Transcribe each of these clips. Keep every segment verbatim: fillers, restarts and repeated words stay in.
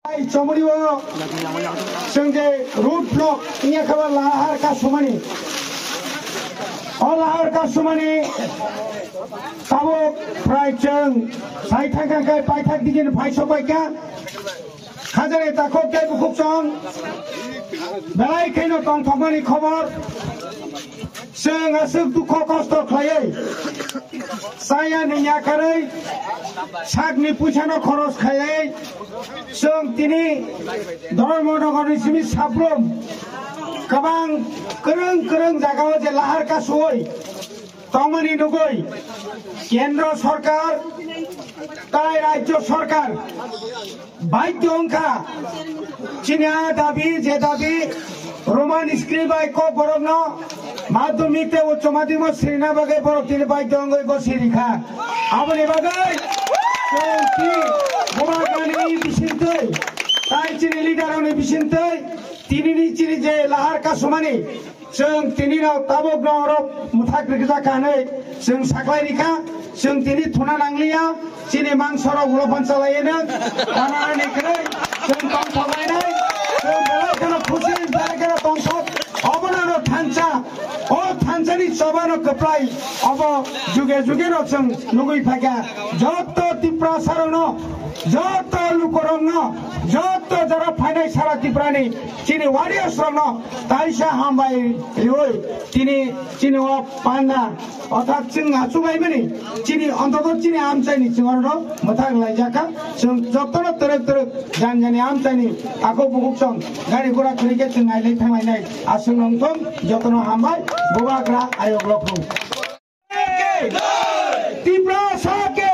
Chomri o chwng je road block wngya khe lahar kasumani. O lahar kasumani tabuk prai chwng sai thangkha khe paithak digini phai sokbaikha. Hajani takhuk tei bukhuk chwng belai kheno tongthokmani khobor. Chwng aswk dukho kosto khlaiwi, chaya nungya karwi, sakni puisano khoros khaiwi, chwng tini Dharmanagarni simi sabrum kwbang kwrwng kwrwng jagao je lahar kasuwi tongmani nugwi Kendra Sarkar tai Rajya Sarkar baidhyo wngkha, chini a dabi, je dabi, Roman script bai kok borokno madhyamik tei uccho madhyamik sirina bagwi borok tini baidhyo wngwi bo sirikha. Aboni bagwi chwng tini Bubagrani bisingtwi tai chini leader rokni bisingtwi tinini chini je lahar kasumani Chwng tini no tabuk no oro mwthak rwkjak kha hwnwi chwng saklai rikha. Chwng tini thuna nangliya, chini mangso rok ulo phan chalai eno, thanani kwrwi chwng tongthok lainai, chwng belai kheno khusi, belai kheno tongthok, obono no thansa, o thansani choba no kwplai, obo juge juge no chwng nugwi phaikha. Jotto Tiprasa rok no, jotto lukorok no, jotto jara phainai sara Tiprani chini warriors rok no, Taisa hambai rioi tini chini o panda, orthat chwng achuk laimani chini ontoto chini amchaini chwng oro mwthang laijakha. Chwng jotono twrwk twrwk jani jani amchaini takhuk bukhuk chwng gari gura khwrwi khe chwng nailai thanglainai. Aswk nongthong jotono hambai, Bubagra ayok lokhong. Tiprasa ke!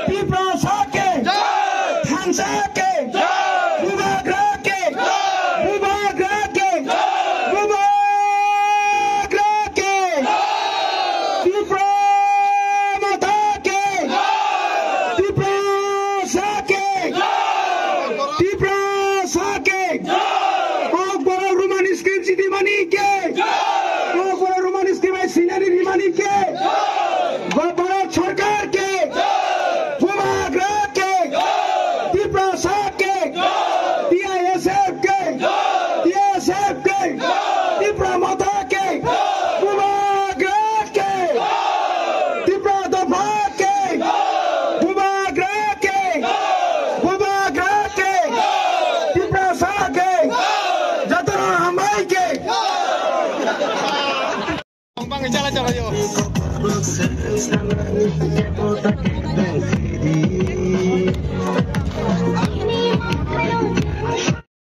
Tiprasa ke! Thansa ke! Bubagra ke! Bubagra ke! Bubagra ke! Tipra Motha ke! Tiprasa ke! Tiprasa ke! Kokborok Roman script chini mani ke! Kokborok Roman script bai sinani rimani ke! Bharat Sarkar ke! Bubagra ke! Tiprasa ke! T I S F ke! T S F ke! Tipra Motha ke! Bubagra ke! Tipra Dopha ke! Bubagra ke! Bubagra ke! Tiprasa ke! Jotono hambai ke! Bang chala chala yo.